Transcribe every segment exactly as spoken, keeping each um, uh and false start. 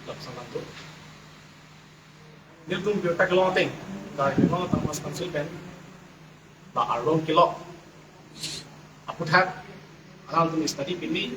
Lapusonlo. Nelitum birta kelong ateng, Karbi Anglong Autonomous Council pen la arlong kelok aputhak alangtum study peme,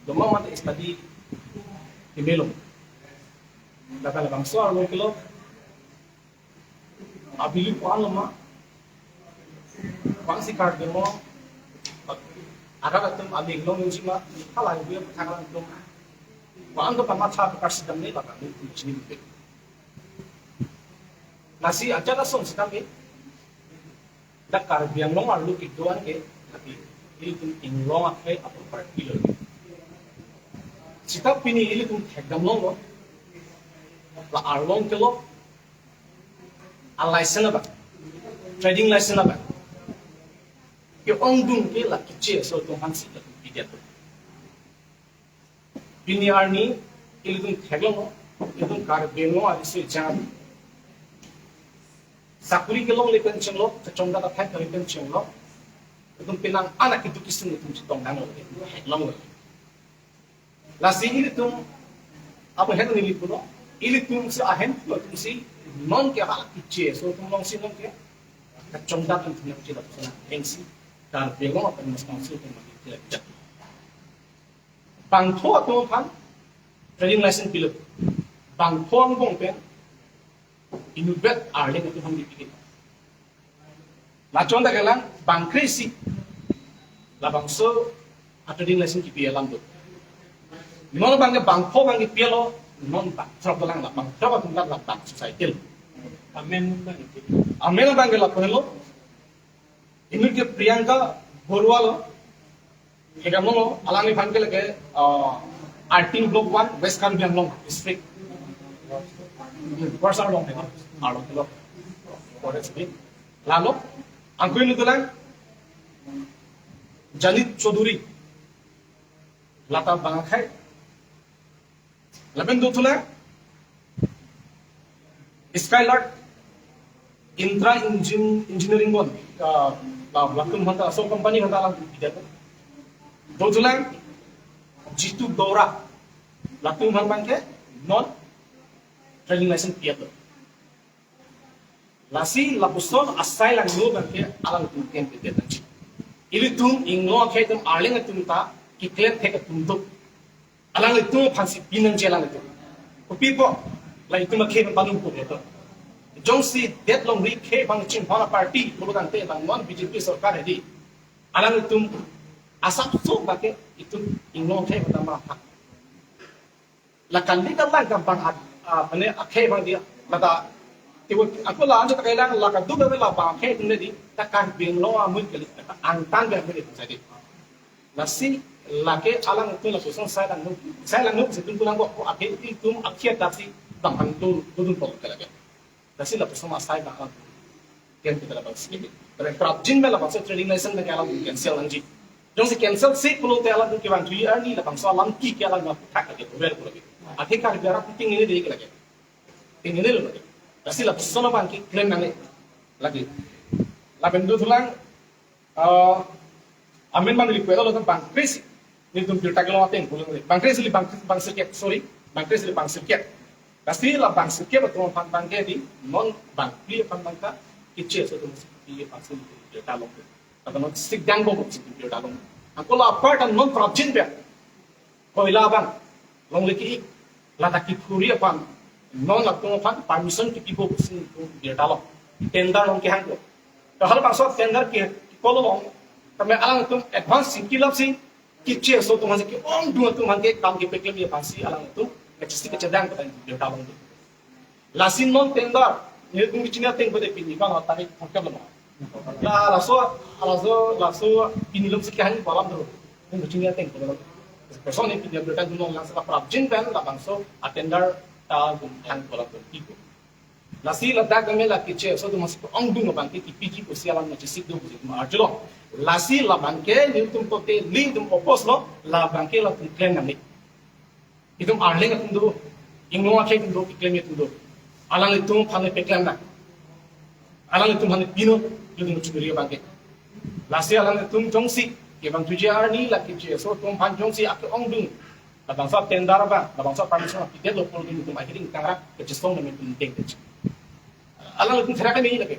loma mate study peme long. Lapen labangso arlong kelok abilip ko-an lo ma? Ko-ansi Karbi Anglong arat atum aling long nungjima, hala ilitum thang atum ko-an do kamatha pakar sidam ne lakan nelitum chini pe. Lasi ajat ason sitame, dak Karbi Anglong arlo kedo-an ke, tapi ilitum inglong akhei aproperty lo. Sita pini ilitum thekdam longlo, la arlong kelok a license abang, trading license abang ke-ongdung ke la keche aso atum aphansi la pidetlo. Pini arni ilitum theklonglo, ilitum Karbi Anglong ariso ejang sakuri kelongle pen chenglo, kachongdat athai kali pen chenglo, ilitum penang anak itu kisung ilitum chetong danglo, theklonglo. Lasi ilitum, apa hen neli pulo, ilitumsi ahem pulo atumsi non ke hala keche aso atum longsi non ke kachongdat atum nangji lapuson hengsi Karbi Anglong Autonomous Council atum mati tidak bijak. Bangpho atum aphan trading license pilo, bangpho angbong pen inutvet arleng atum aphan kepikit. Lachon ta kelang bangkre isi labangso a trading license kipi alam do. Non abang ke bangpho abang kipi lo, non bangthrok lang, la bangthrok atum ta la bang society lo. Amen abang ke. Amen abang ke lapu helo. Inut ke Priyanka Baruah lo. Thekdam longlo, alangliphan ke lake, uh, Arting Block one, West Karbi Anglong District. Hmm, Warsar long thek, arlong thek. Forest ni. Lalo, angkui nu tulang, Janit Chaudhary, lata bang akhei. Lapen dothulang Skylark Intra Engine, Engineering Bond, ah, la-, latum aphanta, so company aphanta lang pidetlo. Dothulang Jitu Dora, latum aphan abang ke non trading license pidetlo. Lasi lapuson asai langno abang ke alangtum ken pidet nangji. Ilitum inglong akhei atum arleng atum ta keklem thek atum do. Alanglitum aphansi pi nangji alanglitum. Kopi apot la itum akhei abang panu pun eto. Jongsi det longri akhei abang chinghon aparty pulo tangte, la non B J P sorkar hedi, alanglitum asapso abang ke itum inglong akhei atum ta ma ha. La kali kalang kam bang at, ah, mane akhei abang dia, lata tiwut ako la anjo ta kailang la kaduk abang la bang akhei atum ne di, ta Karbi Anglong amun kali, ta angtan abang amun itu saja. Lasi lake alangtum lapuson sai langno, sai langno si tum pulang ko akhei itum akhei ta si bang hang tu dudun pok ke lake. Lasi lapuson asai abang ken kita labangsi. Tapi prapjin me labangso trading license abang ke alang cancel nangji. Jongsi cancel si pulote alang kevang thui arni labangso alam ke ke alang ma thak ke over pulo ke. Akhei Karbi arat ting ini dei ke lake. Ting ini lo lake. Lasi lapuson abang keklem nangne lake. Lapen dothulang, ah, amen abang neli pulo lo bangkre isi. Nelitum birta kelong ateng pulo. Bangkre isi, bang, bang sirkep, sorry. Bangkre isi bang sirkep. Lasi la bang sirkep atum aphan abang ke di non bangphli aphan abang ta keche aso atum si pi aphansi birta long. Atau non sikdang bom si birta long. Angko la apart non prapjin pe. Koila abang longle ke-ik, lata kiphuri aphan, non latum aphan permission kipi bom si birta long. Tender long kehang ko. Kahal bangso tender ke, kolo long, kami alangtum advance si kelap si keche aso atum aphansi ke-ongdung atum aphan ke kam kepeklem aphansi alangtum kachesik kachedang kata birta long. Lasi non tender, nelitum kachini ateng pada pini bang tarik pangkep lama. La laso, laso, laso pini lom si kehang ko alam dulu. Nelitum kachini ateng pada lom. Person ni pini birta dun long, laso prapjin pen labangso a tender ta dun hang ko alam dulu. Lasi ladak kami la keche aso atum aphansi ke-ongdung abang ke kipiji pusi alang kachesik do pusi ma arjulo. Lasi labang ke nelitum kote ling tum oppose lo, labang ke latum klem nangne. Itum arleng atum do, inglong akhei atum do, keklem atum do. Alanglitum aphan peklem nang. Alanglitum aphan pino, itum chumiri abang ke. Lasi alanglitum jongsi kevang thuji arni la keche aso atum aphan jongsi ake-ongdung Labangso tender abang, labangso permission apidetlo pulote nelitum ahiring kangrak kachisong nelitum deng deng. Alanglitum therak kami lagi.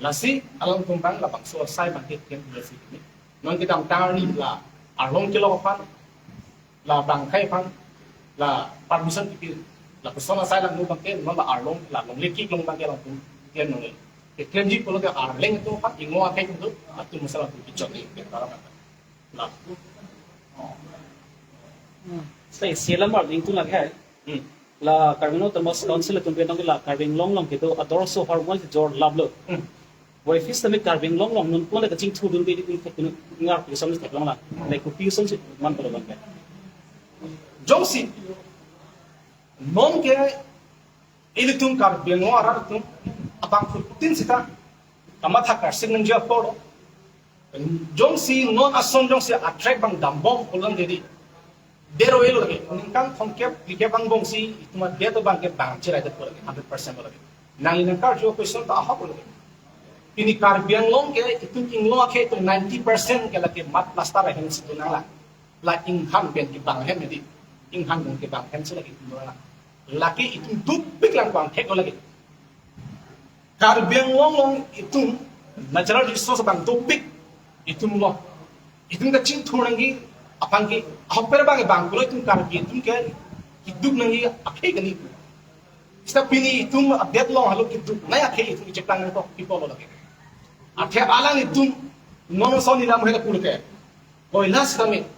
Lasi alangtum abang labangso asai abangke klem lasi kami. Non kedamtang arni la arlong kelok aphan, la bang akhei aphan, la permission kipi, lapuson asai alangtum abangke, non la arlong, la longle kelong abangke alangtum klem longle. Keklemji pulote Arleng atum aphan, Inglo akhei atum, atum masala atum kichot ni, ke para mata. La. Hmm. Sai, sela mar ning tu lagi hai. Hmm. La Karbi Anglong Autonomous Council atum pen la Karbi Anglong along kedo ador so hormon jor lablo. Hmm. Wai fis tame Karbi Anglong along non pon le kachingthudun ke di kun ngar pi sam theklong la. Lai kopi sam si man polo bang. Jongsi non ke ilitum Karbi Anglong arat atum abangphutin sita kamatha karsik nangji apor. Jongsi non ason jongsi a-track abang dambom pulang jadi. Dero elo lagi, ningkan thomkep phlikep angbongsi itum adet abangke bang chiraidet pulang, hundred percent lagi. Nangli nangkarju question ta ahok lagi. Pini Karbi Anglong ke itum Inglo akhei itum ninety percent ke lagi mat plaster ahem si tu nanglang. La inghan pen kebang ahem di. Inghan pen kebang ahem si lagi itum nanglang. Lake itum dopik lang bang thek lagi. Karbi Anglong along itum natural resource abang dopik itum lo. Itum kachingthur nangji aphan ke, ahokpet abang ke bang pulo itum Karbi atum ke keduk nangji akhei kali. Sita pini itum adet along halo keduk nangji akhei itum kecheplang nangkok people lo lagi. Athe alanglitum non ason ilam hela pulo ke. Koila sitame,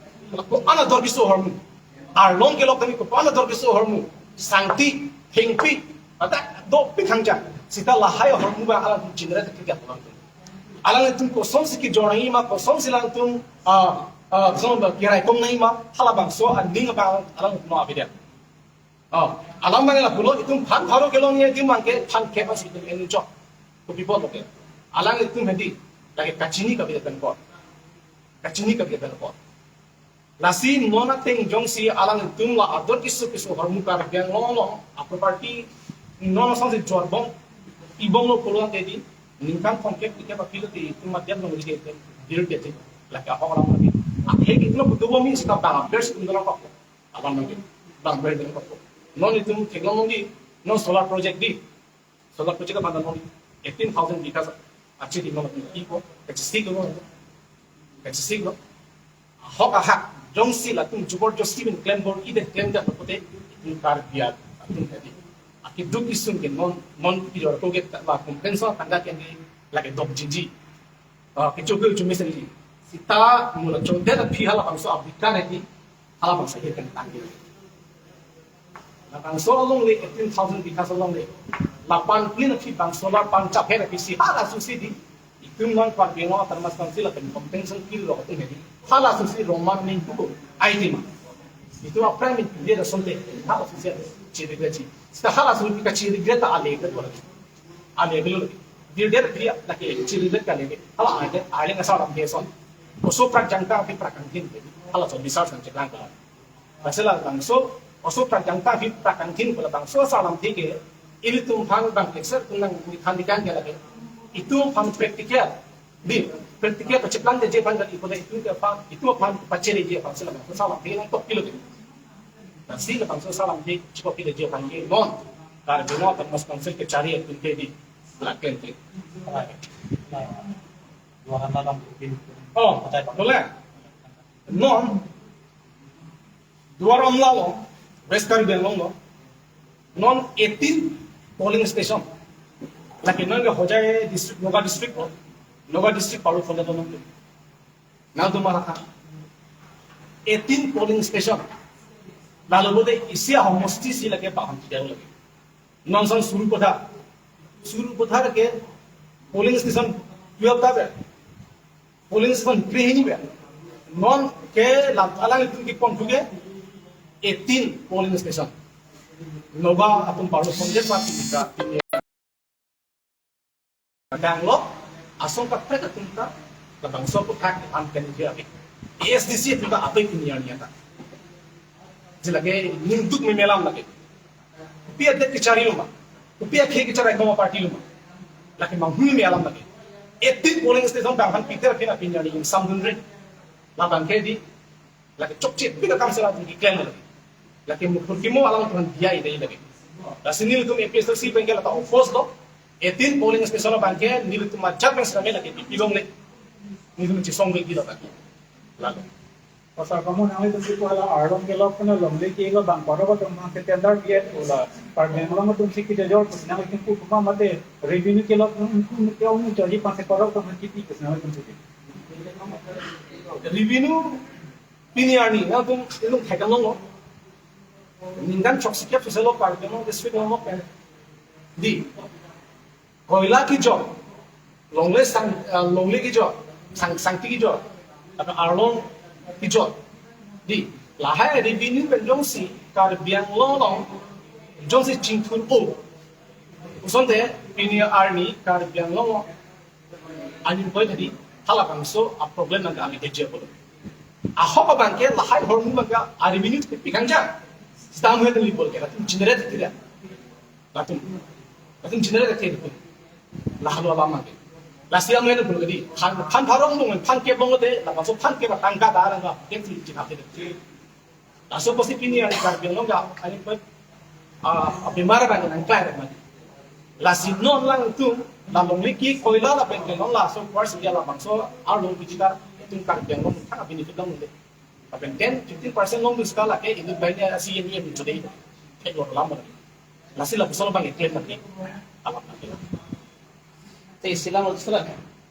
ko-an ador keso ahormu. Arlong kelok tame ko-an ador keso ahormu. Sangti, thengpi, ata dopik hangja. Sita lahai ahormu abang alang generate ke gak alang. Alanglitum kosonsi kejor nangji ma, kosonsi alangtum, ah, ah, kosonsi kiraikom nangji ma, halabangso aning abang alang no abidia. Oh, alam abang lapulo itum phan pharo kelongji adim abangke phan kep asi itum enchok. Kopi apot lo ke. Alanglitum hedi, lake kachini kabidet pen apot. Kachini kabidet pen apot. Lasi non ateng jongsi alanglitum la ador keso keso ahormu Karbi Anglong along, a-property non asonsi jorbom, ibomlo pulo tedi, ningkan thomkep phlikep aphi lote itum adet along lagi ke, dir ke je, lake ahok alam lagi. Akhei itum lo putu bomi sita bang, bers itum dalam kok. Alam lagi, bang ber dalam kok. Non itum theklong lagi, non solar project di, solar project abang non eighteen thousand bigha sa. Achi di non ipo, kachisik lo, kachisik lo. Ahok ahak, jongsi latum jubor josti bin klem bor ide klem dak pote, itum Karbi atum tadi. Akeduk isung ke non, non pidor ko ke la compensation tangga ke ni lake dok jiji. Ah, kecho ke chumi sendiri. Sita mula chodet aphi halabangso abikar hedi, halabangso ahir kan tanggi. Labangso alongle eighteen thousand bigha alongle. Lapen plin aphi bangso la pangchap her aphi si hala susi di. Itum non Karbi Anglong Autonomous Council lapen compensation pilo atum hedi. Hala susi Roman ning hukum. Ai di ma. Itum aphrang min dia da sonte. Hala susi chiri gaji. Sita hala susi kachiri gre ta ale ke tu lagi. Ale belu lagi. Dir der pria lagi chiri der kali lagi. Hala ale, ale ngasal ram dia son. Oso prak jangka aphi prak angthin. Hala so bisa sang ceklang ka. Pasal labangso, oso prak jangka aphi prak angthin pu labangso asalam thike. Ilitum aphan bang ekser tunang di khan di kan dia lagi. Itum aphan practical. Di, practical kacheplang dia je aphan kali pu la itum ke aphan, itum aphan pachiri dia aphan si labangso asalam thike nangtok pilo ke. Lasi labangso asalam thike chikok pilo dia aphan ke non. Karbi Anglong Autonomous Council kechari atum ke di. Laklem ke. Dua hana lam pin. Oh, boleh. Non Duar Amla along, West Karbi Anglong along, non eighteen polling station. Lake non ke Hojai district, Nagaon district lo, Nagaon district paru phone to non. Nang tu mara eighteen polling station. Lalu bode isi ahomosti si lake bahan tidak lagi. Non son Sarupathar. Sarupathar ke polling station twelve ta be. Polling station kre hini be. Non ke lam alanglitum kepon thu ke eighteen polling station. Nagaon atum paru phone ke pati kita. Danglo, asong kaprek atum ta, labangso aputhak an kan dia api. A S D C atum ta api punya niya ta. Jilage ningduk meme alam lagi. Kopi adet kecharilo ma. Kopi akhei kecharaikom aparty lo ma. Lake manghu meme alam lagi. Eighteen polling station bang han Peter pina pinya ni samdun re. Labang ke di Lake chokche pik akam si latum keklem lagi. Lake mukhur kimo alangtum dia ida ida lagi. Lasi nelitum A P H L C abang ke la ta oppose lo. Eighteen polling station abang ke nelitum ajat abang sitame lake pipi longle. Nelitum chesong ke gila lagi. Lalu. Pasal kamu nanglitum si pu hala arlong kelok pen longle kilo abang parok atum abang ke tender biet ula. Karbi Anglong atum si kejor pu nanglitum pu kuma mate revenue kelok pen pu ke ong jadi pangse parok atum abang kiti ke nanglitum si. Revenue pini arni nangtum ilung thekang longlo. Ningkan chok sikep soselo Karbi Anglong district along pen. Di. Koila kejor. Longle sang, eh, longle kejor. Sang, sangti kejor. Atau arlong kejor. Di. Lahai revenue pen jongsi Karbi Anglong along jongsi chingthur o. Pusonte pini arni Karbi Anglong along unemployed hadi halabangso a problem nang kami keje bolo. Ahok abang ke lahai hormu abang ke a revenue ke pikang jang. Stam hoi tali bol ke latum generate tidak. Latum. Latum generate ke itu. Lahalo alam abang ke. Lasi amen bol ke di. Phan, phan pharong bung, phan ke bung te, labangso phan ke batang ka darang ka. Ke ti cina ke. Laso pasti pini arni Karbi Anglong ke, ani pet, ah, bimar abang nangklai abang. Lasi non alangtum, la longle ke koila lapen ke non laso kuar si dia labangso arlong digital itum Karbi Anglong thang benefit dong de. Lapen ten, fifteen percent long dus kala ke ini banyak si ini yang sudah ini. Ke lo lama. Lasi lapuson abang iklim lagi. Alam lagi. Te silang lo sila.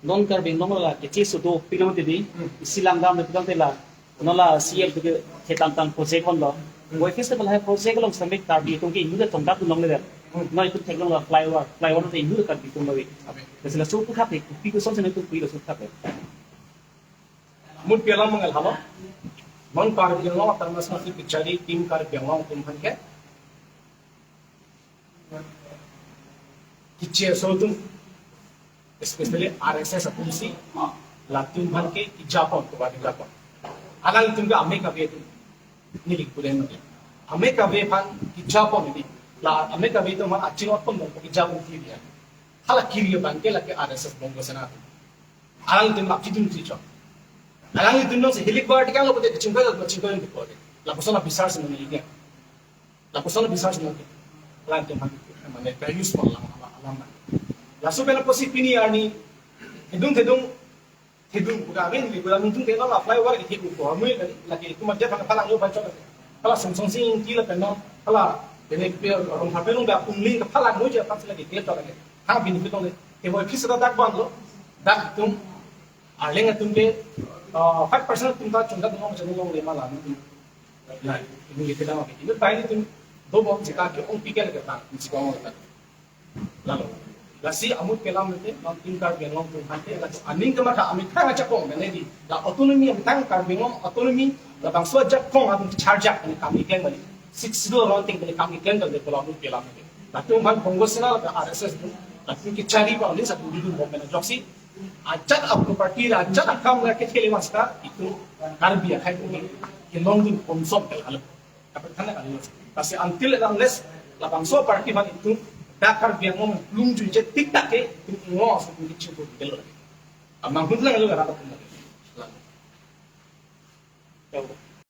Non Karbi Anglong la kechi sudo pilo tidi. Hmm. Silang dam de pidang te la. Non la C F ke tang tang project on lo. Hmm. Boi festival hai project along sampai Karbi atum ke inut tongkat tu long le. Hmm. Non itum theklong la flyover, flyover te inut Karbi atum lo. Amen. Te sila supu khap he, pi ko son sene tu pi lo supu khap he. Mut pelam mangal halo. Non Karbi Anglong atum mas masih kechari tim Karbi Anglong atum aphan ke. Kiche so atum, especially R S S atum si, latum aphan ke kejapon, keba kejapon. Alangtum ke ame kave atum, neli kulen mati. Ame kave aphan kejapon ini, la ame kave atum aphan achin otpon dong kejapon kiri ya. Hala kiri abang ke lake R S S Bongo Sena atum. Alangtum lap chidun si chok. Alangtum nong si hilik bar tikang lo pute chingkoi lo chingkoi lo pute. Lapuson la bisar si neli ya. Lapuson la bisar si neli. Alangtum han mane values pon lang alam alam. Laso pen apotsi pini arni thedung thedung thedung buka amin di buka nungtung thedung la flyover ke thedung ko amui lagi lagi kuma dia pang palang yo bacok. Hala Semsonsing Ingti lapen non hala bene pe Rongpharpi along ba pungling ke palang mo je pang lagi ke to lagi. Ha benefit long le. Ke boi phis dak ban lo. Dak atum arleng atum ke, ah, five percent atum ta chungda dong chang long le mala atum. Na, ini kita mau ini pai atum do bom jika ke ong pikir ke ta, si ko ong ta. Lalu, lasi amut pelam te, non tim Karbi Anglong atum aphan te, lalu aning kematha amethang ajakong, mane di, la autonomy amethang Karbi Anglong autonomy, labangso ajakong atum charjak, ini kami klem balik. Six Schedule along ting ini kami klem balik, kalau amut pelam te. Latum aphan Bongo Sena la R S S atum, latum kechari pa, ini satu dudun bom mena joksi, ajat a property la, ajat akam la kethele masta, itum Karbi akhai bumi, kelong dun konsop ke lalu. Kapethana kali lo. Lasi until and unless labangso party aphan itum dak Karbi Anglong plung juije tik tak ke itum ngo aso itum kiching ko delo. Amang hun lang lo gara ko.